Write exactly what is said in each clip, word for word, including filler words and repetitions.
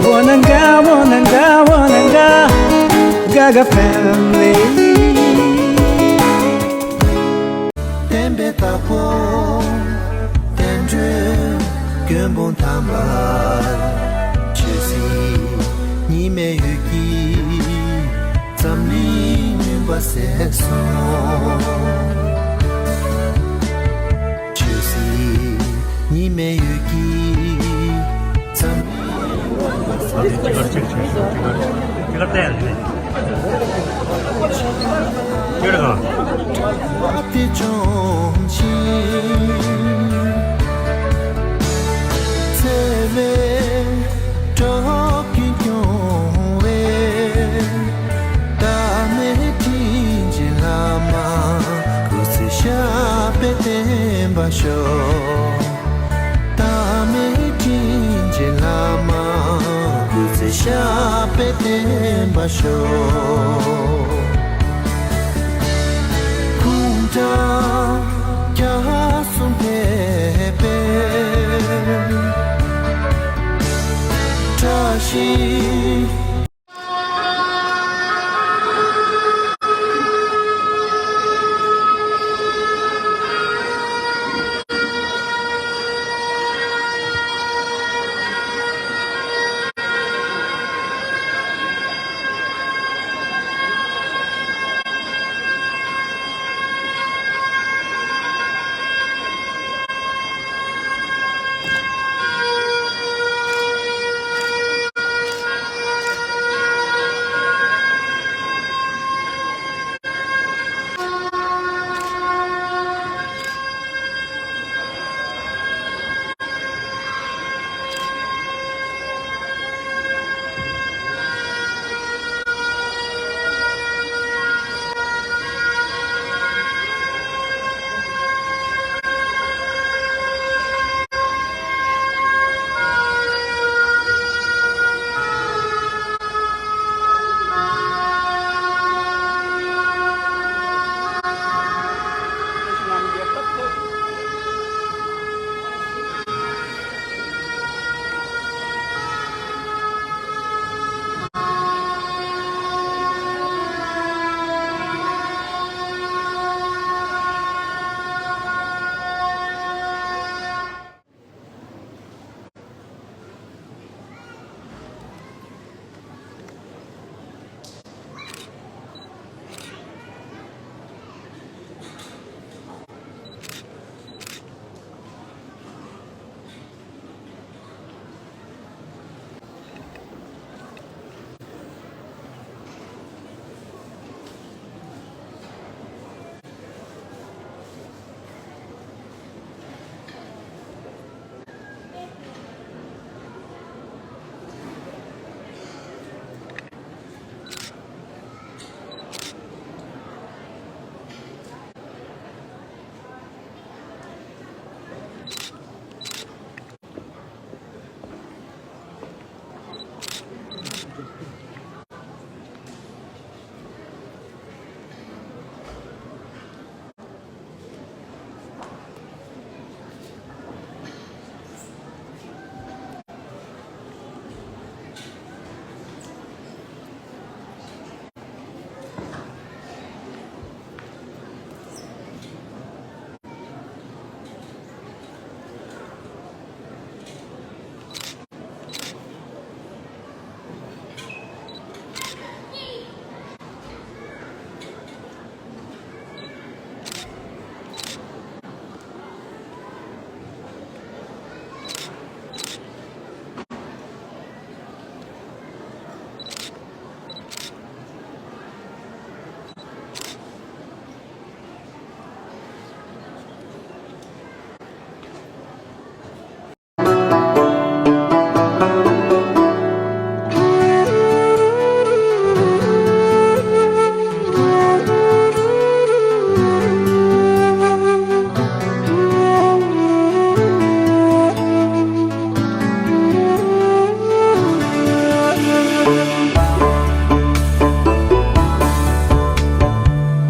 Wananga, wananga, wananga, Gaga family. བསྟན་པའི་བདག་པོ་བསྟན་འགྲོའི་མགོན་པོ་དམ་པ། ཆོས་སྲིད་གཉིས་མེད་འོད་ཀྱི་འཛམ་གླིང་མུན་པ་སེལ་སོང་། ཆོས་སྲིད་གཉིས་མེད་འོད་ཀྱི་འཛམ། ཅི་གར་ཅི་གར་ཅི་གར་ཅི་གར་ཅི་གར་བལྟས་ཡ་ལེ། ཡོད་རེད་ག། དེ་བྱུང་ཞིང་། བརྩེ་བའི་སྲོག་གིས་སྐྱོང་བའི་བདག་མེད་དྲིན་ཅན་བླ་མ། སྐུ་ཚེ་ཞབས་པད་བརྟན་པར་ཤོག། བདག་མེད་དྲིན་ཅན་བླ་མ། སྐུ་ཚེ་ཞབས་པད་བརྟན་པར་ཤོག། དགུང་གྲངས་བརྒྱ་གསུམ་ཕེབས་པའི་བཀྲ་ཤིས།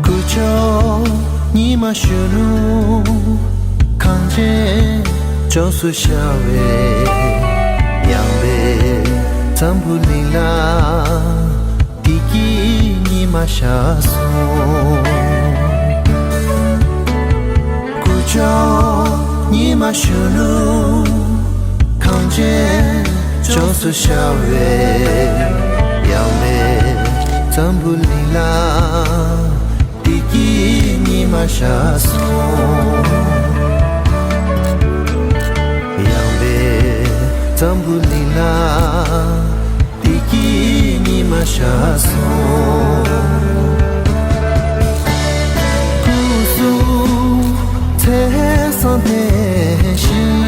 སྐུ་མཆོག་ཉི་མ་གཞོན་ནུ་གངས་ཅན་ལྗོངས་སུ་ཤར་བའི་ཡངས་པའི་ འཛམ་བུ་གླིང་ལ་བདེ་སྐྱིད་ཉི་མ་ཤར་སོང་། སྐུ་ཕྱོགས་ཉི་མ་གཞོན་ནུ་གངས་ཅན་ལྗོངས་སུ་ཤར་བས། ཡངས་པའི་འཛམ་བུ་གླིང་ལ་བདེ་སྐྱིད་ཉི་མ་ཤར་སོང་། ཡངས་པའི་འཛམ་བུ་གླིང་ལ་བདེ་སྐྱིད་ཉི་མ་ཤར་སོང་། སྐུ་གཟུགས་མཚན་བཟང་ལྡན་ཞིང་།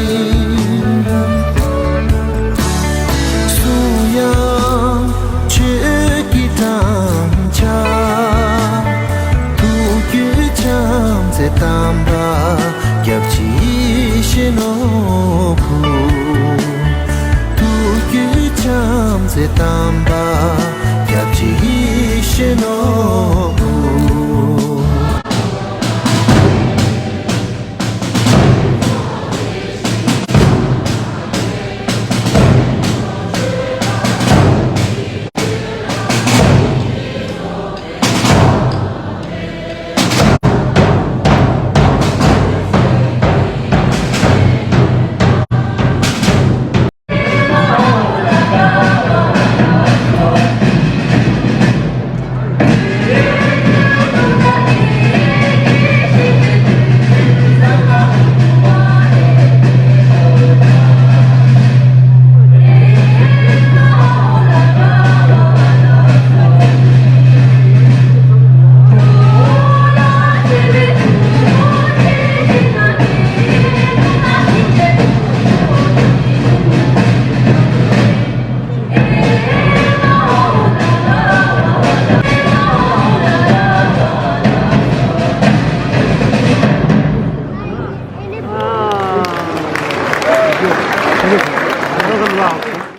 གསུང་དབྱངས་ཆོས་ཀྱི་སྦྲང་ཆར། ཐུགས་རྒྱུད་བྱམས་བརྩེ་དམ་པ་སྐྱབས་རྗེ་ཡིད་བཞིན་ནོར་བུ། ཐུགས་རྒྱུད་བྱམས་བརྩེ་དམ་པ་སྐྱབས་རྗེ་ཡིད་བཞིན་ནོར་བུ།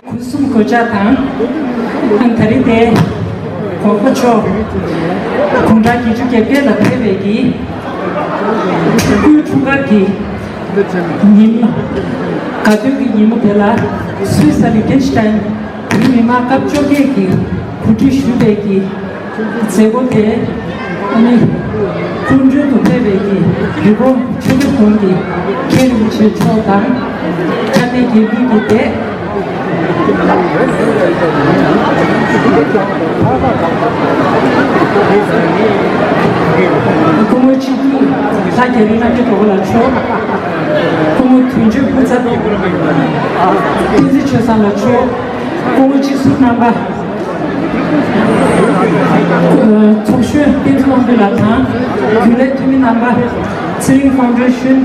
སྐུ་གསུམ་གོད་ཆག་དང་། ཨ་ནི་ད་རེས་དེ་གོང་ས་མཆོག་དགུང་གྲངས་བརྒྱད་ཅུ་གྱ་བརྒྱད་ལ་ཕེབས་པའི་གི་སྐུའི་འཁྲུངས་སྐར་གྱི་ཉིན་མོ། དགའ་སྟོན་གྱི་ཉིན་མོ་དེ་ལ་སུད་སི་ལི་ཀེན་ཤི་ཏན་བོད་མི་མང་སྐབས་བཅོ་བརྒྱད་ཀྱི་གོ་སྒྲིག་ཞུས་པའི་གི་མཛད་སྒོ་དེ། ཨ་ནི་སྐུ་མགྲོན་དུ་ཕེབས་པའི་གི་ཡུལ་སྐོར་ཆོས་ཕྱོགས་གོང་གི་མཁན་རིན་པོ་ཆེ་མཆོག་དང་། དཔལ་ལྡན་དགེ་འདུན་གྱི་སྡེ། སྐུ་ངོ་སྤྱི་འཐུས་ལྷ་རྒྱ་རི་རྣམ་རྒྱལ་གྲོགས་པོ་ལགས་མཆོག་སྐུ་ངོ་དོན་གཅོད་སྐུ་ཚབ་བསྟན་འཛིན་ཆོས་བཟང་ལགས་མཆོག་སྐུ་ངོ་སྤྱི་ཟུར་རྣམ་པ། ཚོགས་གཞོན་བསྟན་འཛིན་དབང་འདུས་ལགས་དང་། རྒྱུན་ལས་འཐུས་མི་རྣམ་པ། ཚེ་རིང་ཕའོན་ཌེ་ཤན།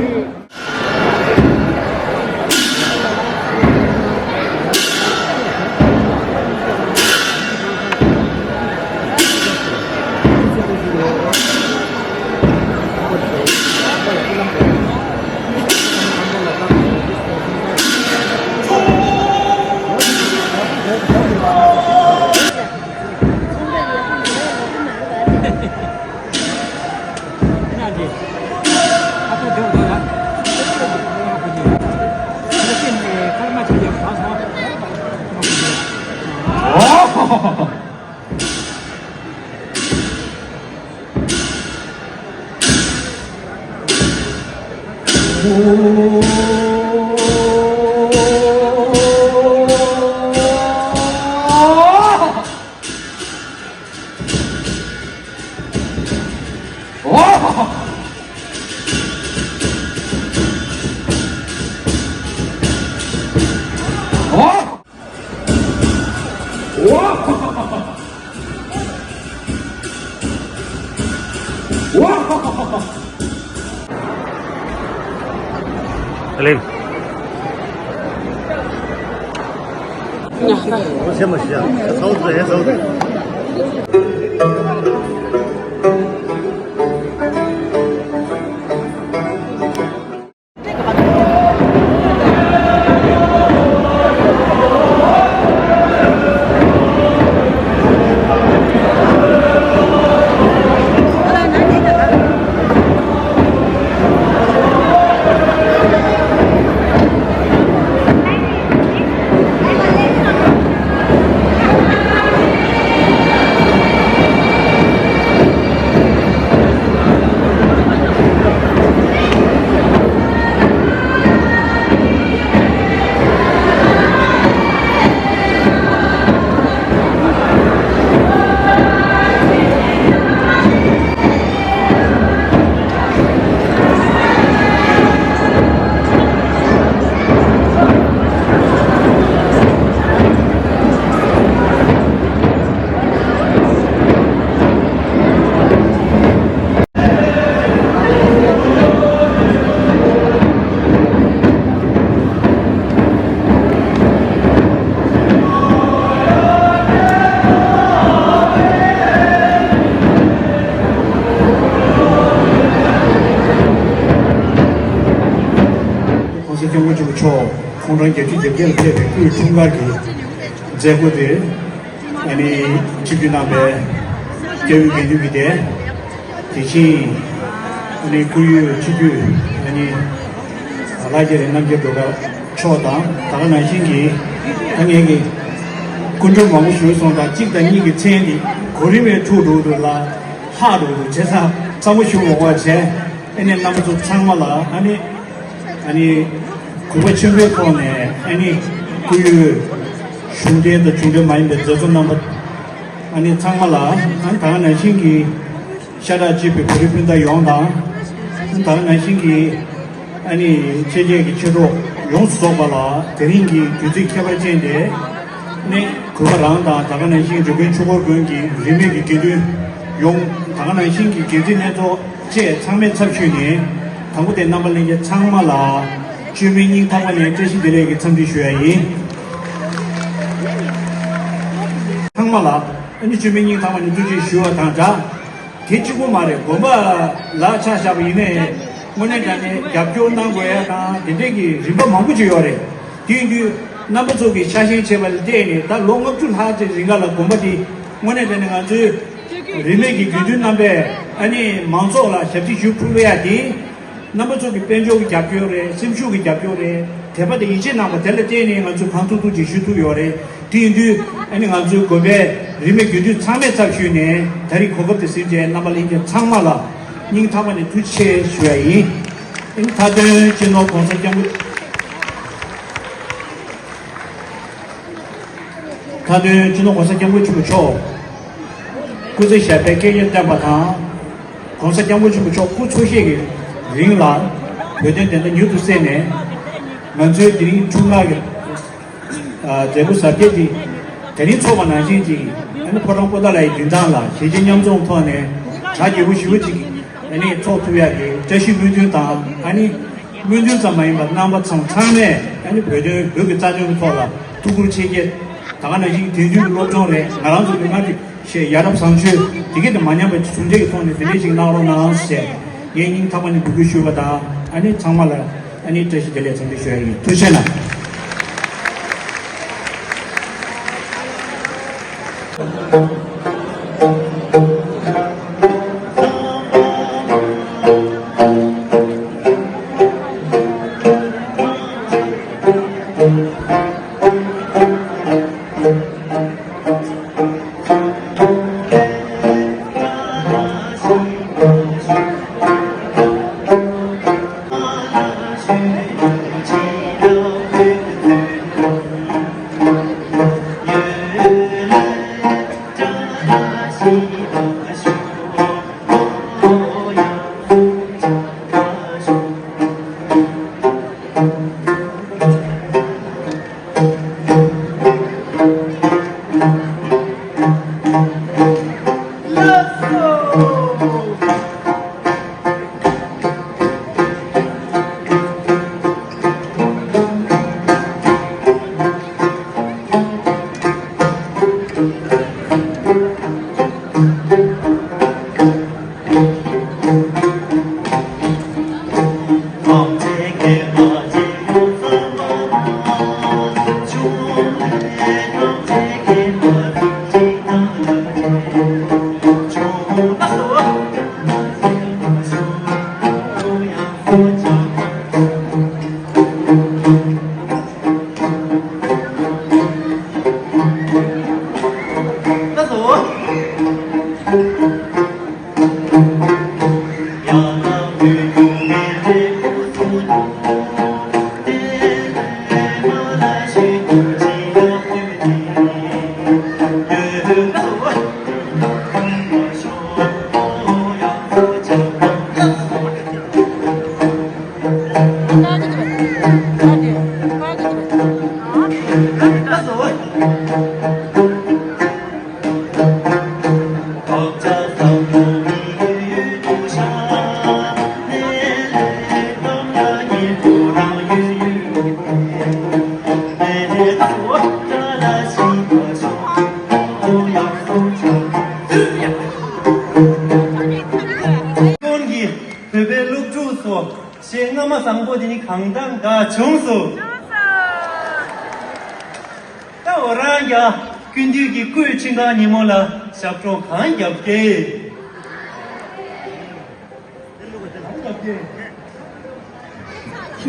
ཁོང་རང་བརྒྱད་ཅུ་གྱ་བརྒྱད་ལ་ཕེབས་པའི་སྐུའི་འཁྲུངས་སྐར་གྱི་མཛད་སྒོ་དེ་ཨ་ནི་ཆིབས་བསྒྱུར་གནང་བའི་སྐྱབས་ཡུལ་དགེ་འདུན་གྱི་སྡེ། དེ་བཞིན་ཨ་ནི་སྐུ་ཡོད་ཆིབས་བསྒྱུར་ཨ་ནི་ལྷ་རྗེ་རིན་རྣམ་རྒྱལ་སྒྲོལ་དཀར་མཆོག་དང་ད་ག་ནང་བཞིན་གྱི་ད་ངེད་ཀྱི་སྐུ་མགྲོན་མང་པོ་ཞུས་སོང་དང་གཅིག་དང་གཉིས་ཀྱི་མཚན་འདི་གོ་རིམ་པས་འཁྲུག་འགྲོ་འདུག་ལ་ལྷག་འགྲོ་འདུག་བྱས་ཙང་ཚང་མ་ཞུ་མ་དགོས་པ་བྱས། ཨ་ནི་རྣམ་པ་ཚོ་ཚང་མ་ལ་ཨ་ནི་ཨ་ནི་གུས་པ་ཆེན་པོའི་ཐོག་ནས་ཨ་ནི་སྐུ་ཡོད་གཞུང་འབྲེལ་དང་གཞུང་འབྲེལ་མ་ཡིན་པའི་མཛད་གཙོ་རྣམ་པ་ཨ་ནི་ཚང་མ་ལ་ཨ་ནི་ད་ག་ནང་བཞིན་གྱི་ཤ་ཁྲག་གཅིག་པའི་བོད་རིགས་སྤུན་ཟླ་ཡོངས་དང་ཨ་ནི་ད་ག་ནང་བཞིན་གྱི་ཨ་ནི་ཕྱི་རྒྱལ་གྱི་མཆེད་གྲོགས་ཡོངས་སུ་རྫོགས་པ་ལ་དེ་རིང་གི་དུས་ཚིགས་ཁྱད་པར་ཅན་དེ་ནི་གུས་པ་རང་དང་ད་ག་ནང་བཞིན་འགྲོ་མགོན་ཆོས་འཁོར་དགོན་གྱི་རིས་མེད་ཀྱི་དགེ་འདུན་ཡོངས་ད་ག་ནང་བཞིན་གྱི་འགན་འཛིན་ལྷན་ཚོགས་བཅས་ཚང་མའི་ཚབ་ཞུས་ནས་དང་པོ་དེ་རྣམ་པ་ལྷན་རྒྱས་ཚང་མ་ལ་བཅོས་མིན་སྙིང་ཐག་པ་ནས་བཀྲ་ཤིས་བདེ་ལེགས་ཀྱི་འཚམས་འདྲི་ཞུ་ཡ་ཡིན། ཚང་མ་ལ་ཨ་ནི་བཅོས་མིན་སྙིང་ཐག་པ་ནས་ཐུགས་རྗེ་ཞུ་བ་དང་སྦྲགས། དེ་གཅིག་པུ་མ་རེད། དགོན་པ་ལ་ཆ་བཞག་པ་ཡིན་ནའི་དངོས་གནས་དྲང་གནས་རྒྱབ་སྐྱོར་གནང་དགོས་ཡ་དང་དེ་འདྲས་ཀྱི་རིམ་པ་མང་པོ་ཅིག་ཡོད་རེད། དེ་ཡིན་དུས་རྣམ་པ་ཚོ་གི་ཆ་ཤས་བྱས་པ་ལ་བལྟས་ནས་ད་ལོ་ལྔ་བཅུ་ལྷག་ཅིག་རིང་ག་ལ་དགོན་པ་འདི་དངོས་གནས་དྲང་གནས་ང་ཚོའི་རིས་མེད་ཀྱི་དགེ་འདུན་རྣམ་པས་ཨ་ནི་མང་ཚོགས་ལ་ཞབས་ཕྱི་ཞུ་ཕུལ་ཡ་དེ་རྣམ་པ་ཚོ་གི་དཔལ་འབྱོར་གྱི་རྒྱབ་སྐྱོར་རེད། སེམས་ཤུགས་ཀྱི་རྒྱབ་སྐྱོར་རེད། དད་པ་དང་ཡིད་ཆེས་གནང་བ་དེ་ལ་བརྟེན་ནས་ང་ཚོས་གང་ཐུབ་ཐུབ་ཅིག་ཞུ་ཐུབ་ཡོད་རེད། དེ་ཡིན་དུས་ཨ་ནི་ང་ཚོའི་དགོན་པའི་རིས་མེད་དགེ་འདུན་ཚང་མའི་ཚབ་ཞུས་ནས་ད་རེས་གོ་སྐབས་དེ་ཟིན་བྱས་རྣམ་པ་ལྷན་རྒྱས་ཚང་མ་ལ་སྙིང་ཐག་པ་ནས་ཐུགས་རྗེ་ཆེ་ཞུ་ཡ་ཡིན། ཨ་ནི་མཐའ་དོན་སྤྱི་ནོར་༸གོང་ས་༸སྐྱབས་མགོན། མཐའ་དོན་སྤྱི་ནོར་༸གོང་ས་༸སྐྱབས་མགོན་ཆེན་པོ་མཆོག་སྐུ་ཚེ་ཞབས་པད་བསྐལ་བརྒྱར་བརྟན་པ་དང་། ༸གོང་ས་༸སྐྱབས་མགོན་ཆེན་པོ་མཆོག་སྐུ་འཚོ་གཞེས་ཀྱི་རིང་ལ་བོད་དོན་བདེན་མཐའ་མྱུར་དུ་གསལ་ནས། ང་ཚོའི་དེ་རིང་འཁྲུངས་སྐར་གྱི་མཛད་སྒོ་གཟབ་རྒྱས་ཀྱི་དེ་རིང་ཚོགས་པ་ནང་བཞིན་གྱི་ཨ་ནི་ཕོ་བྲང་པོ་ཏཱ་ལའི་མདུན་ཐང་ལ་གཞིས་བྱེས་མཉམ་འཛོམས་ཐོག་ནས་གྲ་རྒྱས་པོ་ཞེ་པོ་ཅིག་ཨ་ནི་ཚོགས་ཐུབ་ཡག་གི་བཀྲ་ཤིས་སྨོན་འདུན་དང་ཨ་ནི། སྨོན་འདུན་ཙམ་མ་ཡིན་པར་རྣམ་པ་ཚང་ཚང་མས་ཨ་ནི་བོད་དོན་བོད་ཀྱི་རྩ་དོན་གྱི་ཐོག་ལ་ཐུགས་ཁུར་ཆེ་བསྐྱེད། ད་ག་ནང་བཞིན་དེང་དུས་ཀྱི་སློབ་སྦྱོང་རེད། ང་རང་ཚོ་མི་སྔར་གྱི་ཞེས་ཡ་རབས་བཟང་སྤྱོད་དེ་གས་དེ་མ་ཉམས་པའི་གྲུབ་འབྲས་ཀྱི་ཐོག་ནས་དེ་འདྲས་ཞིག་གནང་རོགས་གནང་ཞེས་ངས་སྙིང་ཐག་པ་ནས་འབོད་སྐུལ་ཞུས་པ་དང་ཨ་ནི་ཚང་མ་ལ་ཨ་ནི་བཀྲ་ཤིས་བདེ་ལེགས་འཚམས་འདྲི་ཞུ་ཡ་ཡིན། ཐུགས་རྗེ་གནང་། ཀུན་གྱིས་བོད་པའི་སློབ་ཕྲུག་ཚོ་ཞེས་རྔ་མ་བཟང་པོ་དེ་ནི་གང་དང་ག་བྱུང་སོང་། རྒྱ། ཀུན་འདུས་ཀྱི་སྐུའི་ཆིང་ཁ་ཉིན་མོ་ལ་ཞབས་བྲོ་གང་རྒྱབ་ཀྱི། གང་རྒྱབ་ཀྱི།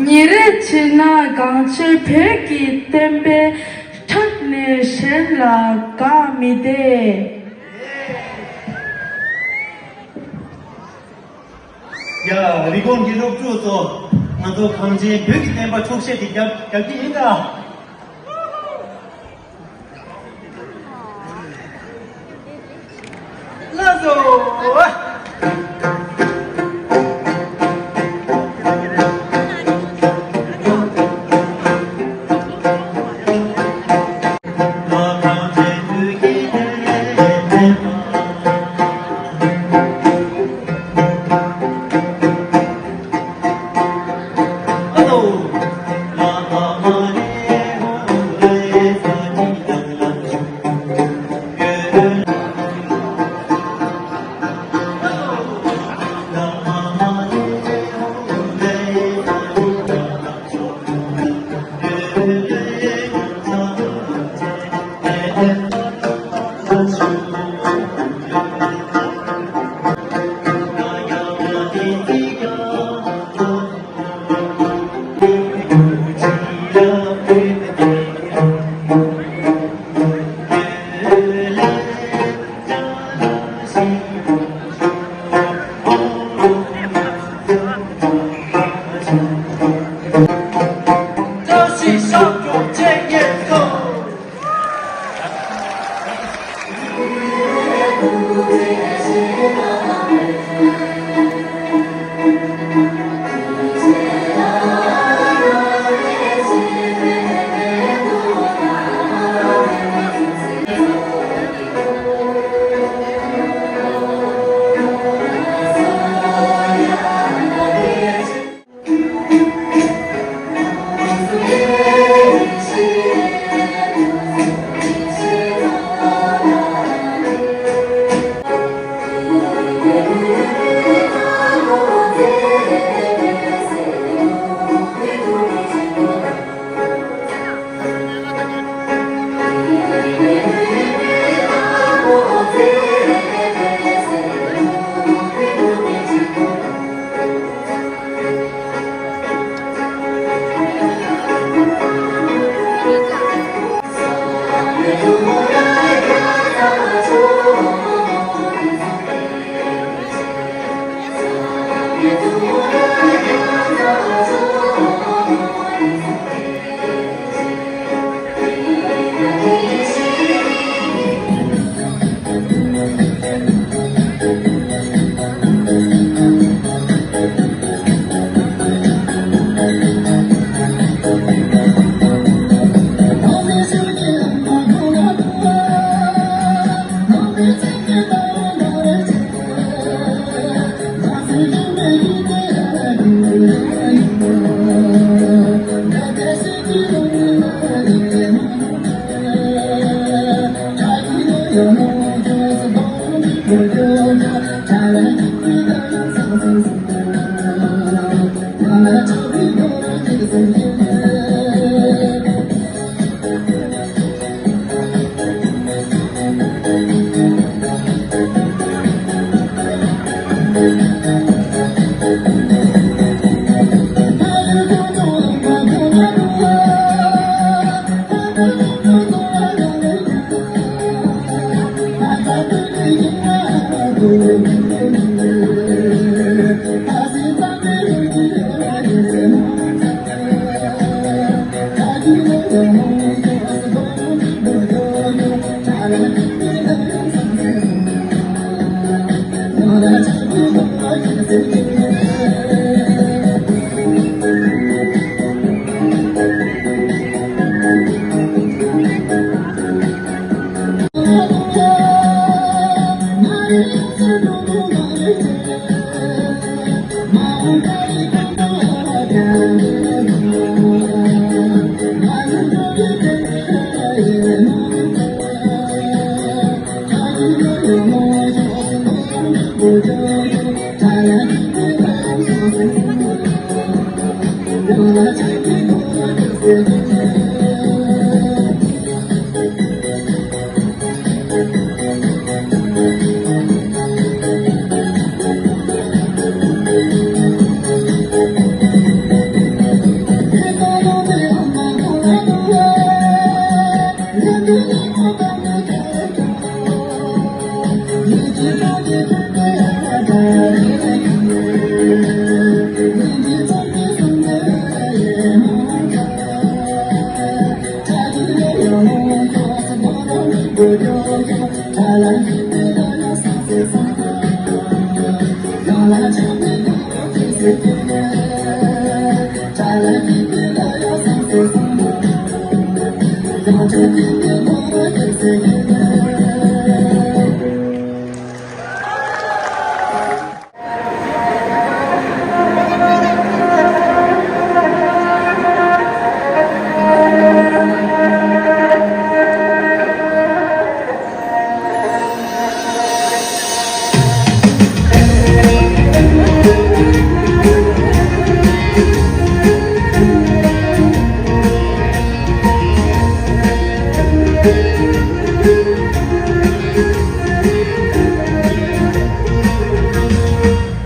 ཉིན་རེ་ཕྱིན་ན་གངས་ཅན་བོད་ཀྱི་བསྟན་པའི་ཁྲག་ནས་གཞན་ལ་འགག་མི་བདེ། ཡ། རི་ཀོན་གྱི་སློབ་ཕྲུག་ཚོ། ང་ཚོ་གངས་ཅན་བོད་ཀྱི་བསྟན་པ་འཁྱོག་བཤད་དེ་རྒྱབ་རྒྱབ་ཀྱི་ཡིན་ད། ལགས་སོ།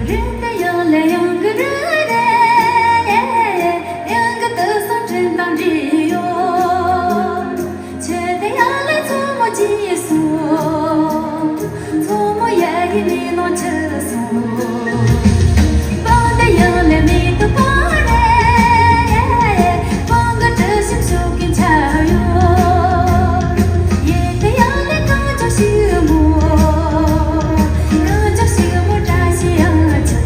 རེད་དེ་ཡང་ལས་ཡང་གི་རེད་དེ། ཡང་གི་དུ་སོང་དྲན་དང་འདྲིས་ཡོད། ཆེ་དེ་ཡང་ལས་མཚོ་མོ་ཅི་སོང་། མཚོ་མོ་ཡ་གི་མི་ནང་ཆུ་སོང་། སྤང་དེ་ཡང་ལས་མི་དུ་སྤང་རེད། སྤང་གི་དྲི་ཞིམ་ཤོག་གི་འཆར་ཡོད། ཡེ་དེ་ཡང་ལས་གངས་ལྗོངས་ཕྱུག་མོ། གངས་ལྗོངས་ཕྱུག་མོ་བཀྲ་ཤིས་ཡང་ཆུ།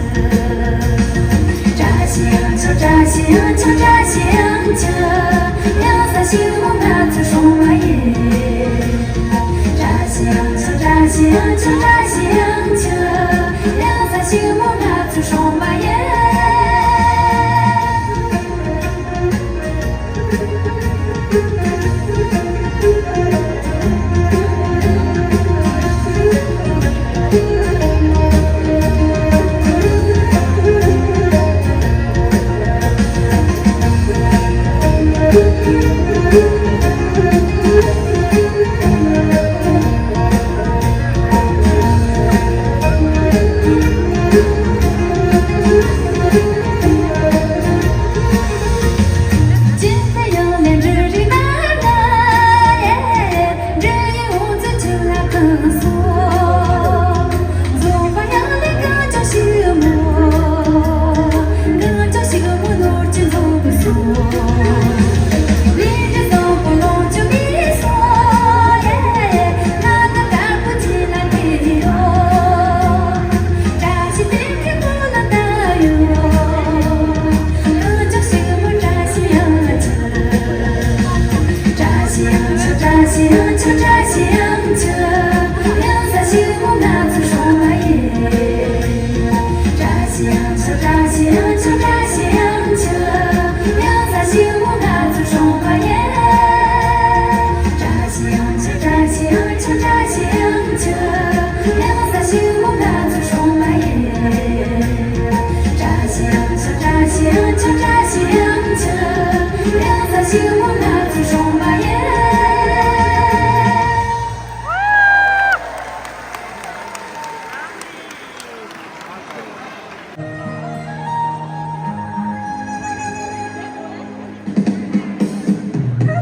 བཀྲ་ཤིས་ཡང་ཆུ། བཀྲ་ཤིས་ཡང་ཆུ། བཀྲ་ཤིས་ཡང་ཆུ། ཡང་ས་ཕྱུག་མོ་ང་ཚོའི་སྲུང་མ་ཡིན། བཀྲ་ཤིས་ཡང་ཆུ། བཀྲ་ཤིས་ཡང་ཆུ། བཀྲ་ཤིས་ཡང་ཆུ། ཡང་ས་ཕྱུག་མོ་ང་ཚོའི་སྲུང་མ་ཡིན།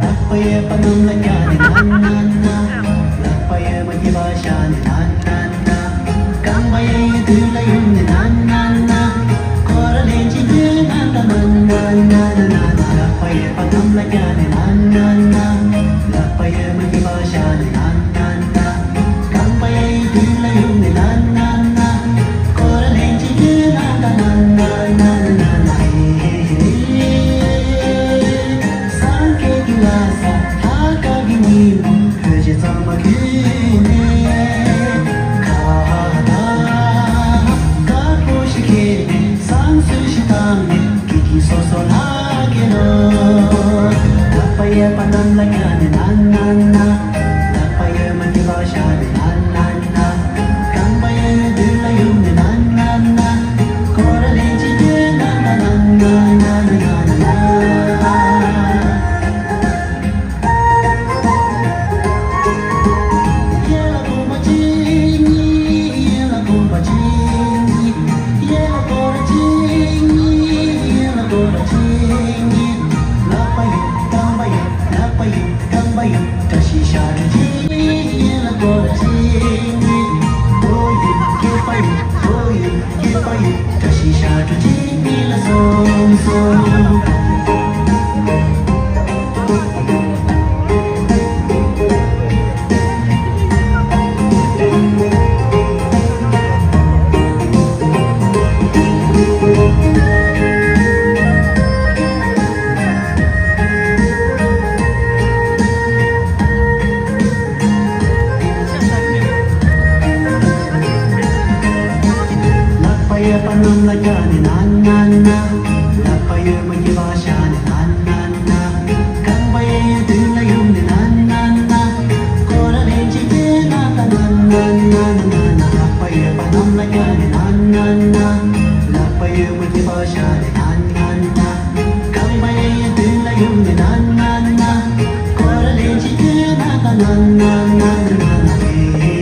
ལག་པ་གཡས་པ་གནམ་ལ་བཀྱག་ནས་ན་ན་ན། ལག་པ་གཡོན་མ་སྐེད་པ་བཞག་ནས་ན་ན་ན། རྐང་པ་གཡས་གཡོན་མདུན་ལ་གཡུག་ནས་ན་ན་ན། ཁོ་ར་ལན་གཅིག་མདུན་ལ་ན་ན་ན་ན་ན་ན། ལག་པ་གཡས་པ་གནམ་ལ་བཀྱག་ནས་ན་ན་ན། ལག་པ་གཡོན་མ་སྐེད་པ་བཞག་ནས་ན་ན་ན། རྐང་པ་གཡས་གཡོན་མདུན་ལ་གཡུག་ནས་ན་ན་ན། ཁོ་ར་ལན་གཅིག་མདུན་ལ་ན་ན་ན་ན་ན་ན། ཧེ་ཧེ་ཧེ། སངས་རྒྱས་ཀྱི་ལྷ་ས་ལྷ་ཁང་གི་ཉིན་མོ། བོད་ཆས་གཙང་མ་གྱོན་ནས། ཁ་བརྡ་དཀར་པོ་ཞིག་འཁྱེར་ནས། བསང་གསོལ་ཞིག་བཏང་ནས། སྐྱིད་སྐྱིད་སོ་སོ་ལྷག་གེ་ལོ། ལག་པ་གཡས་པ་གནམ་ལ་བཀྱག་ནས་ན་ན་ན། ལག་པ་གཡོན་མ་སྐེད་པ་བཞག་ནས་ན་ན་ན། རྐང་པ་གཡས་གཡོན་མདུན་ལ་གཡུག་ནས་ན་ན་ན། ཁོ་ར་ལན་གཅིག་མདུན་ལ་ན་ན་ན་ན་ན་ན་ན། ལ་བཀྱག་ནས་ན་ན་ན། ལག་པ་གཡོན་མ་སྐེད་པ་བཞག་ནས་ན་ན་ན། རྐང་པ་གཡས་གཡོན་མདུན་ལ་གཡུག་ནས་ན་ན་ན། སྐོར་ར་ལན་གཅིག་བཏོན་ན་ད་ན་ན་ན་ན་ན་ན། ལག་པ་གཡས་པ་གནམ་ལ་བཀྱག་ནས་ན་ན་ན། ལག་པ་གཡོན་མ་སྐེད་པ་བཞག་ནས་ན་ན་ན། རྐང་པ་གཡས་གཡོན་མདུན་ལ་གཡུག་ནས་ན་ན་ན། སྐོར་ར་ལན་གཅིག་བཏོན་ན་ད་ན་ན་ན་ན་ན་ན། ཧེ་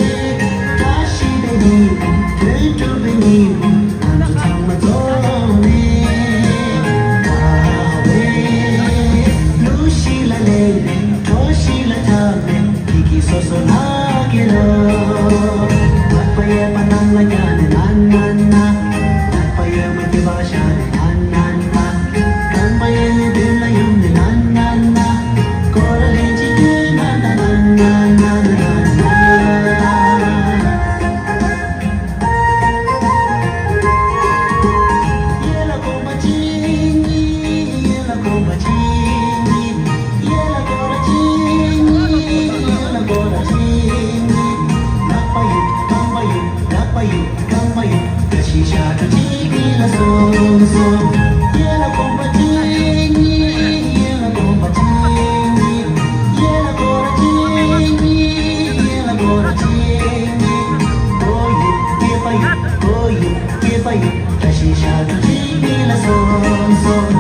རེ། བཀྲ་ཤིས་པའི་ཉིན་མོ། དོན་གྲུབ་པའི་ཉིན་མོ། ང་ཚོ་ཚང་མ་འཛོམས་ནས། དགའ་བའི་གླུ་ཞིག་ལ་གླེང་ནས། བྲོ་ཞིག་ལ་འཁྲབ་ནས། སྐྱིད་སྐྱིད་སོ་སོ་ལ་སྐྱེལ་ལོ། ལག་པ་གཡས་པ་གནམ་ལ་བཀྱག་ནས་ན་ན་ན། ལག་པ་གཡོན་མ་སྐེད་པ་བཞག་ནས་ན་ན་ན། རྐང་པ་གཡས་གཡོན་མདུན་ལ་གཡུག་ནས་ན་ན་ན། སྐོར་ར་ལན་གཅིག་བཏོན་ན་ད་ན་ན་ན་ན་ན་ན། གཡས་ལ་གོམ་པ་གཅིག་གཉིས། གཡོན་ལ་གོམ་པ་གཅིག་གཉིས། གཡས་ལ་སྐོར་ར་གཅིག་གཉིས། གཡོན་ལ་སྐོར་ར་གཅིག་གཉིས། ལག་པ་གཡུག་རྐང་པ་གཡུག་ལག་པ་གཡུག་རྐང་པ་གཡུག་བཀྲ་ཤིས་ཞབས་བྲོ་གཅིག་གཉིས་ལ་སོང་སོང་། གཡས་ལ་གོམ་པ་གཅིག་གཉིས། གཡོན་ལ་གོམ་པ་གཅིག་གཉིས། གཡས་ལ་སྐོར་ར་གཅིག་གཉིས། གཡོན་ལ་སྐོར་ར་གཅིག་གཉིས། སྐོར་གཡུག་སྐེད་པ་གཡུག་སྐོར་གཡུག་སྐེད་པ་གཡུག་བཀྲ་ཤིས་ཞབས་བྲོ་གཅིག་གཉིས་ལ་སོང་སོང་།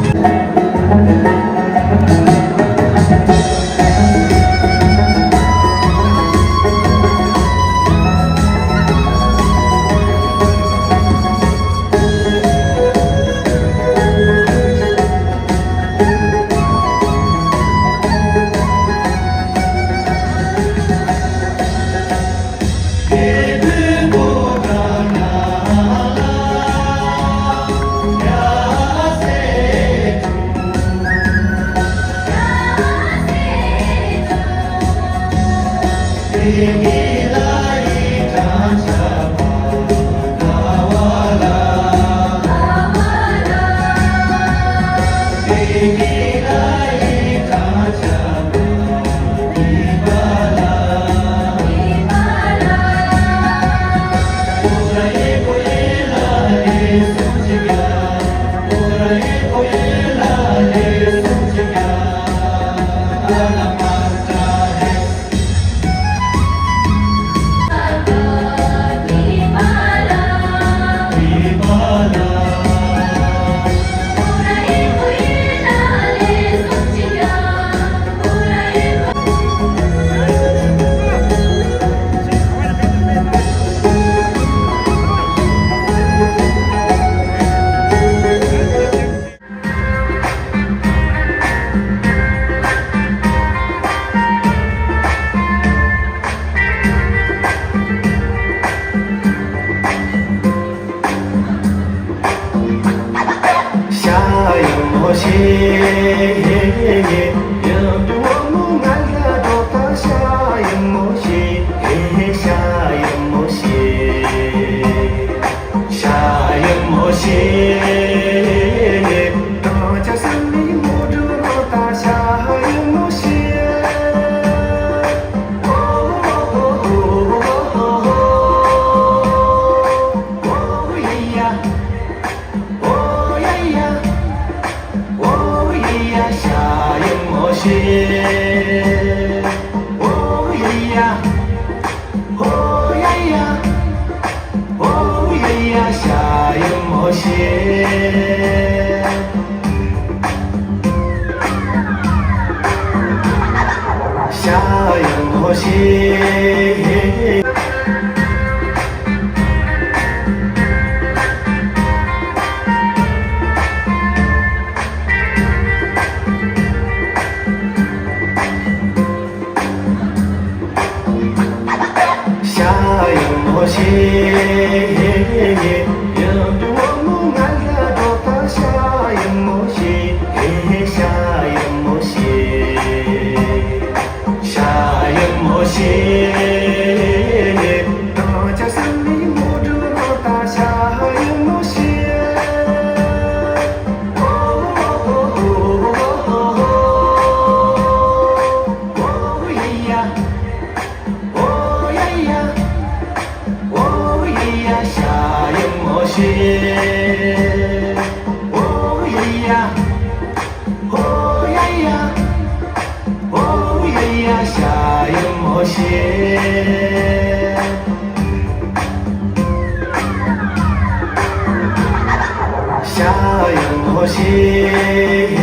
ཤེས། ཨོ་ཡ་ཡ། ཨོ་ཡ་ཡ། ཨོ་ཡ་ཡ། ཤ་ཡི་མོ་ཤེས། ཤ་ཡི་མོ་ཤེས།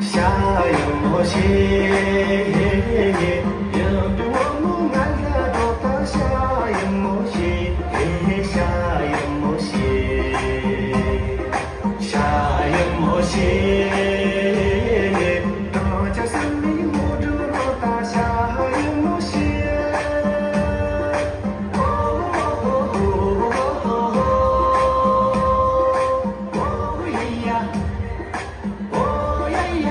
ཤ་ཡི་མོ་ཤེས། ཡང་དུ་བ་མོ་ང་ལ་དོ་ད། ཤ་ཡི་མོ་ཤེས། ཤ་ཡི་མོ་ཤེས། ཤ་ཡི་མོ་ཤེས། ད་ཅི་སེམས་མི་མོ་དུ་རོ་ད། ཤ་ཡི་མོ་ཤེས། ཨོ་ཡ་ཡ། ཨོ་ཡ་ཡ།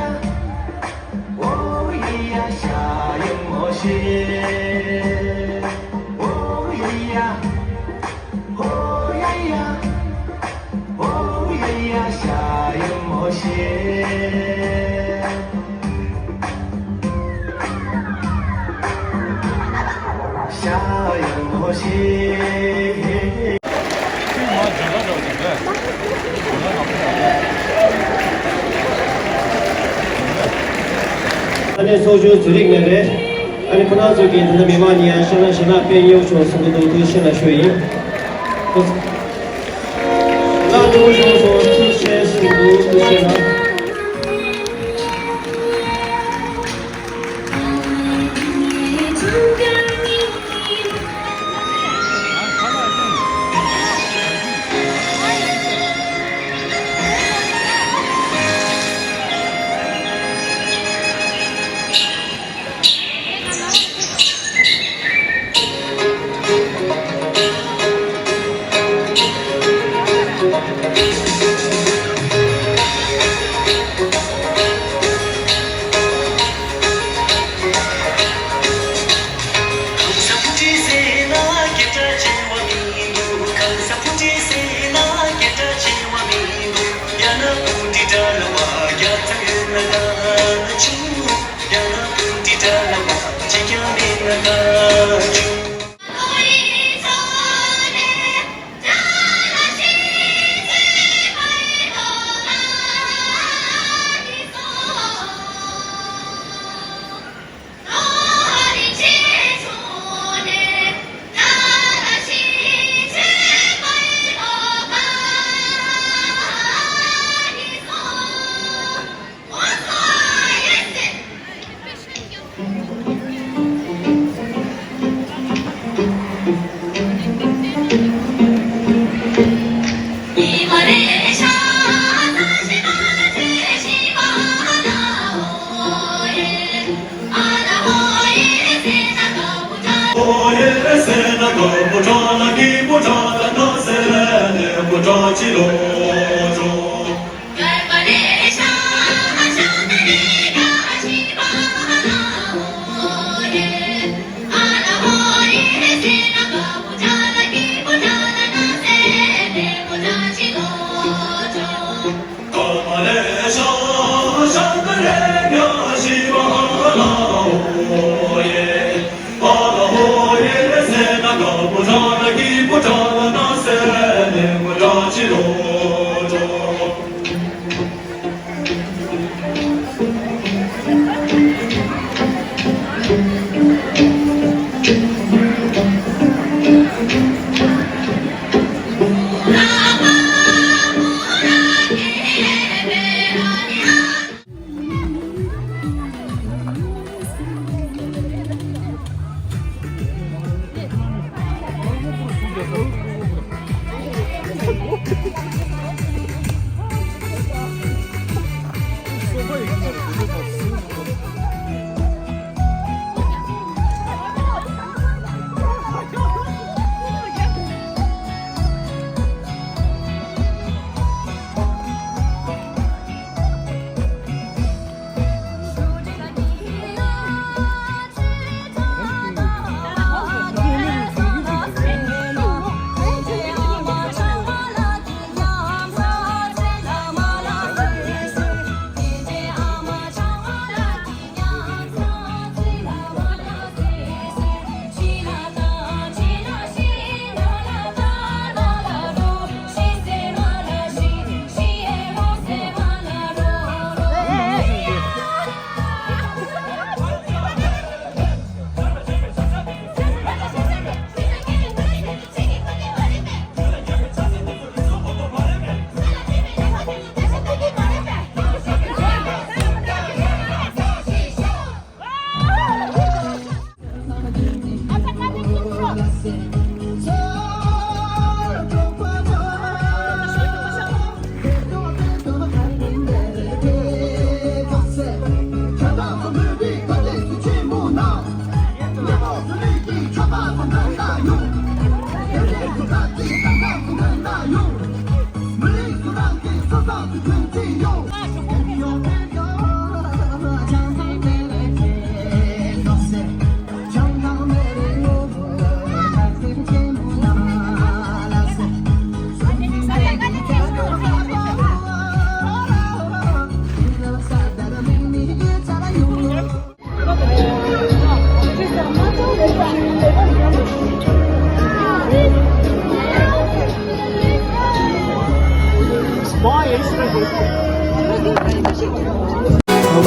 ཨོ་ཡ་ཡ། ཤ་ཡི་མོ་ཤེས། ཨོ་ཡ་ཡ། ཨོ་ཡ་ཡ། ཨོ་ཡ་ཡ། ཤ་ཡི་མོ་ཤེས། ཤ་ཡི་མོ་ཤེས། ཨ་ནེ་ཚོགས་གཞོན་ཚུ་རིག་ནས་རེད། ཨ་ནེ་ཁོ་རང་ཚོ་གིས་ད་ལྟ་མི་མང་གཉིས་ཡང་ཤ་ན་ཞེ་ན་དཔེ་ཉེ་བོ་ཆུང་གསུང་གི་འདུག་ཐུགས་ཤེས་ན་ཞུ་ཡིན། ལ་ཏུ་ཞོ་སོ་ཐུགས་ཤེས་ཤིག་འདུག་ཐུགས་ཤེས་ན།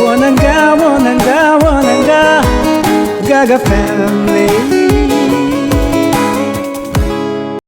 Wananga, wananga, wananga, Gaga family.